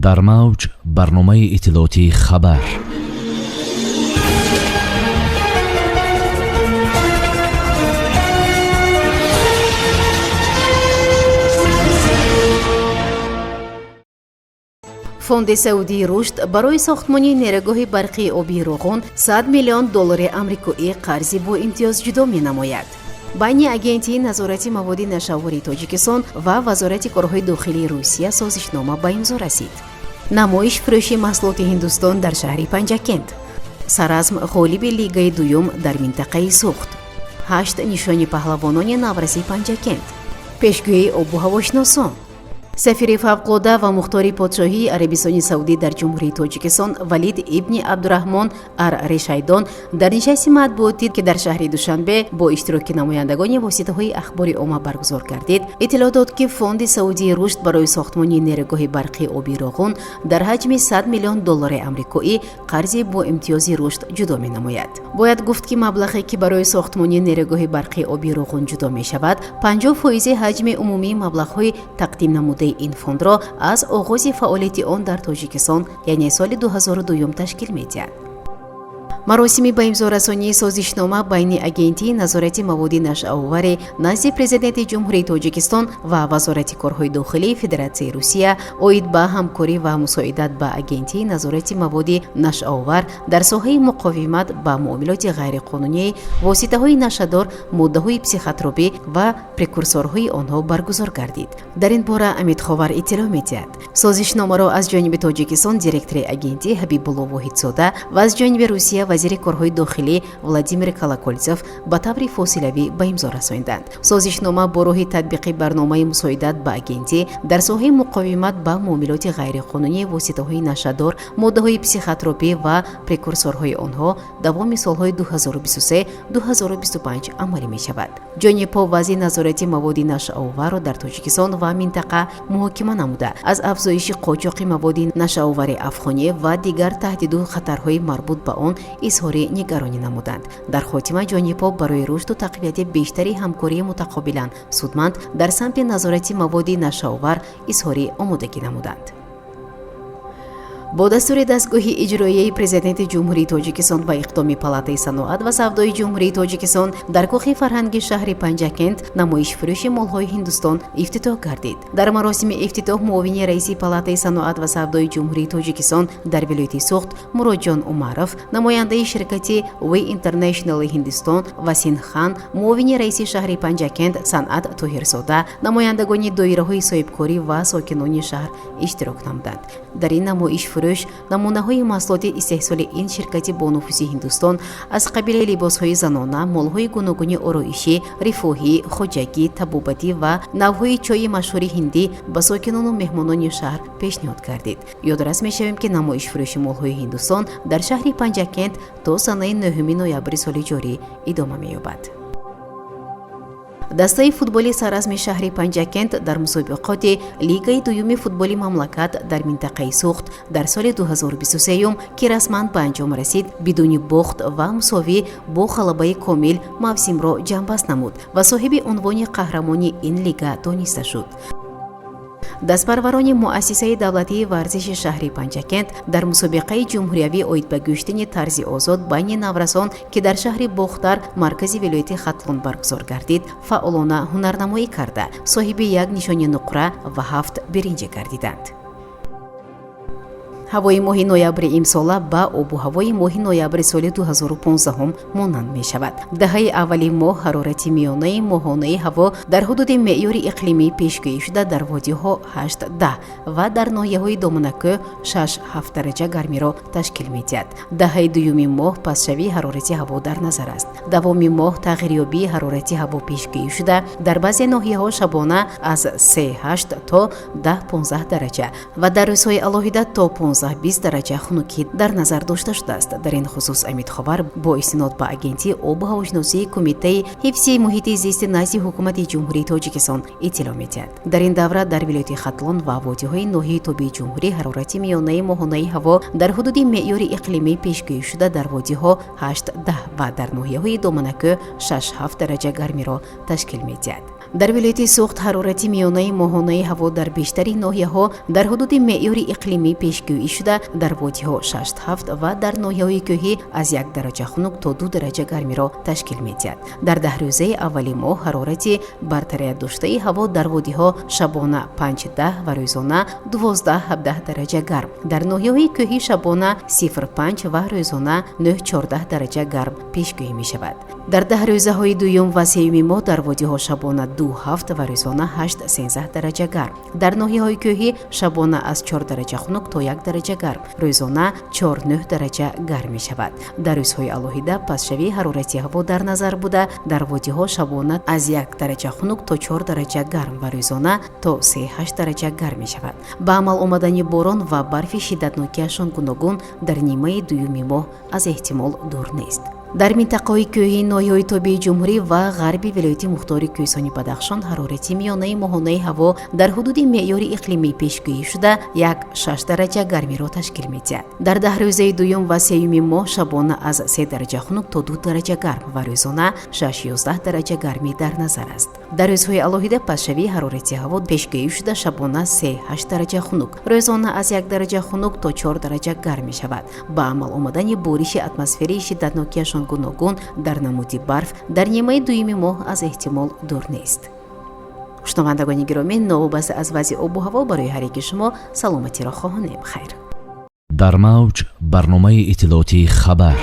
Дар мавҷ барномаи иттилоотии «Хабар». Фонди Саудии рушд барои сохтмони нерӯгоҳи барқии обии Роғун 100 миллион доллари амрикоӣ қарзи бо имтиёз ҷудо менамояд. Байни Агентии назорати маводи нашъаовари Тоҷикистон ва Вазорати корҳои дохилии Русия созишнома ба имзо расид. Намоиш фурӯши маҳсулоти Ҳиндустон дар шаҳри Панҷакент. Саразм ғолиби лигаи дуюм дар минтақаи Суғд. Ҳашт нишони паҳлавонони навраси Панҷакент. Пешгӯии обу ҳавошиносон. Сафири фавқулода ва мухтори Подшоҳии Арабистони Саудӣ дар Ҷумҳурии Тоҷикистон Валид ибни Абдураҳмон ар Решайдон дар нишасти матбуотӣ, ки дар шаҳри Душанбе бо иштироки намояндагони воситаҳои ахбори омма баргузор гардид, иттилоъ дод, ки Фонди Саудии рушд барои сохтмони нерӯгоҳи барқии оби Роғун дар ҳаҷми 100 миллион доллари амрикоӣ қарзи бо имтиёзи рушд ҷудо менамояд. Бояд гуфт, ки маблағе, ки барои сохтмони нерӯгоҳи барқии оби Роғун ҷудо мешавад, 50 фоизи ҳаҷми умумии маблағҳои тақдим намудаи ин фондро аз оғози фаъолияти он дар Тоҷикистон, яъне соли 2002, ташкил медиҳад. Маросими ба имзорасонии созишнома байни Агентии назорати маводи нашъаовари назди Президенти Ҷумҳурии Тоҷикистон ва Вазорати корҳои дохилии Федератсияи Русия оид ба ҳамкорӣ ва мусоидат ба Агентии назорати маводи нашъаовар дар соҳаи муқовимат ба муомилоти ғайриқонунии воситаҳои нашъадор, моддаҳои психотропӣ ва прекурсорҳои онҳо баргузор гардид. Дар ин бора Амидховар иттилоъ медиҳад. Созишномаро аз ҷониби Тоҷикистон директори агентӣ Ҳабибулло Воҳидзода ва аз ҷониби Русия вазири корҳои дохилӣ Владимир Колоколцев ба таври фосилавӣ ба имзо расонданд. Созишнома бо роҳи татбиқи барномаи мусоидат ба агентӣ дар соҳаи муқовимат ба муомилоти ғайриқонунии воситаҳои нашъадор, моддаҳои психотропӣ ва прекурсорҳои онҳо давоми солҳои 2023-2025 амалӣ мешавад. Ҷонибҳо вазъи назорати маводи нашъаоварро дар Тоҷикистон ва минтақа муҳокима намуда, аз афзоиши қочоқи маводи нашъаовари афғонӣ ва дигар таҳдиду хатарҳои марбут ба он изҳори нигаронӣ намуданд. Дар хотима ҷонибҳо барои рушду тақвияти бештари ҳамкории мутақобилан судманд дар самти назорати маводи нашъаовар изҳори омодагӣ намуданд. Бо дастури дастгоҳи иҷроияи Президенти Ҷумҳурии Тоҷикистон ва иқдоми Палатаи саноат ва савдои Ҷумҳурии Тоҷикистон дар кохи фарҳанги шаҳри Панҷакент намоишфурӯши молҳои Ҳиндустон ифтитоҳ гардид. Дар маросими ифтитоҳ муовини раиси Палатаи саноат ва савдои Ҷумҳурии Тоҷикистон дар вилояти Суғд Муродҷон Умаров, намояндаи ширкати We International Ҳиндустон Васин Хан, муовини раиси шаҳри Панҷакент Санъат Тоҳирзода, намояндагони доираҳои соҳибкорӣ ва сокинони шаҳр иштирок намуданд. Дар ин намоишфурӯш намунаҳои маҳсулоти истеҳсоли ин ширкати бонуфузи Ҳиндустон аз қабили либосҳои занона, молҳои гуногуни ороишӣ, рифоҳӣ, хоҷагӣ, табобатӣ ва навъҳои чойи машҳури ҳиндӣ ба сокинону меҳмонони шаҳр пешниҳод гардид. Ёдрас мешавем, ки намоишфурӯши молҳои Ҳиндустон дар шаҳри Панҷакент то санаи 9 ноябри соли ҷорӣ идома меёбад. Дастаи футболи саразми шаҳри Панҷакент дар мусобиқоти лигаи дуюми футболи мамлакат дар минтақаи Суғд дар соли 2023, ки расман ба анҷом расид, бидуни бохт ва мусовӣ бо ғалабаи комил мавсимро ҷамъбаст намуд ва соҳиби унвони қаҳрамони ин лига дониста шуд. Дастпарварони муассисаи давлатии варзиши шаҳри Панҷакент дар мусобиқаи ҷумҳуриявӣ оид ба гӯштини тарзи озод байни наврасон, ки дар шаҳри Бохтар, маркази вилояти Хатлон баргузор гардид, фаъолона ҳунарнамоӣ карда, соҳиби як нишони нуқра ва ҳафт биринҷӣ гардиданд. Ҳавои моҳи ноябри имсола ба обу ҳавои моҳи ноябри соли 2015 монанд мешавад. Даҳаи аввали моҳ ҳарорати миёнаи моҳонаи ҳаво дар ҳудуди меъёри иқлимӣ пешгӯӣ шуда, дар водиҳо 8-10 ва дар ноҳияҳои доманакӯҳ 6-7 дараҷа гармиро ташкил медиҳад. Даҳаи дуюми моҳ пастшавии ҳарорати ҳаво дар назар аст. Давоми моҳ тағйирёбии ҳарорати ҳаво пешгӯӣ шуда, дар баъзе ноҳияҳо шабона аз 3-8 то 10-15 дараҷа ва дар рӯзҳои алоҳида то 15-20 дараҷа хунукӣ дар назар дошта шудааст. Дар ин хусус Амидховар бо истинод ба Агентии обу ҳавошиносии Кумитаи ҳифзи муҳити зисти назди Ҳукумати Ҷумҳурии Тоҷикистон иттилоъ медиҳад. Дар ин давра дар вилояти Хатлон ва водиҳои ноҳияи тобеи ҷумҳурӣ ҳарорати миёнаи моҳонаи ҳаво дар ҳудуди меъёри иқлимӣ пешгӯӣ шуда, дар водиҳо 8-10 ва дар ноҳияҳои доманакӯҳ 6-7 дараҷа гармиро ташкил медиҳад. Дар вилояти Суғд ҳарорати миёнаи моҳонаи ҳаво дар бештари ноҳияҳо дар ҳудуди меъёри иқлимӣ пешгӯӣ шуда, дар водиҳо 6-7 ва дар ноҳияҳои кӯҳӣ аз 1 дараҷа хунук то 2 дараҷа гармиро ташкил медиҳад. Дар 10 рӯзаи аввали моҳ ҳарорати бартариятдоштаи ҳаво дар водиҳо шабона 5-10 ва рӯзона 12-17 дараҷа гарм, дар ноҳияҳои кӯҳӣ шабона 0-5 ва рӯзона 9-14 дараҷа гарм пешгӯӣ мешавад. Дар 10 рӯзаҳои дуюм ва сеюми моҳ дар водиҳо шабона 2-7 ва рӯзона 8-13 дараҷа гарм, дар ноҳияҳои кӯҳӣ шабона аз 4 дараҷа хунук то 1 дараҷа гарм, рӯзона 4-9 дараҷа гарм мешавад. Дар рӯзҳои алоҳида пастшавии ҳарорати ҳаво дар назар буда, дар водиҳо шабона аз 1 дараҷа хунук то 4 дараҷа гарм ва рӯзона то 3-8 дараҷа гарм мешавад. Ба амал омадани борон ва барфи шиддатнокиашон гуногун дар нимаи дуюми моҳ аз эҳтимол дур нест. Дар минтақаҳои кӯҳии ноҳияҳои тобеи ҷумҳурӣ ва ғарби вилояти мухтори Кӯҳистони Бадахшон ҳарорати миёнаи моҳонаи ҳаво дар ҳудуди меъёри иқлимӣ пешгӯӣ шуда, 1-6 дараҷа гармиро ташкил медиҳад. Дар 10 рӯзаи дуюм ва сеюми моҳ шабона аз 3 дараҷа хунук то 2 дараҷа гарм ва рӯзона 6-11 дараҷа гармӣ дар назар аст. Дар рӯзҳои алоҳида пастшавии ҳарорати ҳаво пешгӯӣ шуда, шабона 3-8 дараҷа хунук, рӯзона аз 1 дараҷа хунук то 4 дараҷа гарм мешавад. Ба амал омадани бориши атмосферии шиддатнокиашон гуногун дар намуди барф дар нимаи дуюми моҳ аз эҳтимол дур нест. Шунавандагони гиромӣ, новобаста аз вазъи обу ҳаво барои ҳар яки шумо саломатиро хоҳонем. Хайр. Дар мавҷ барномаи иттилоотии «Хабар».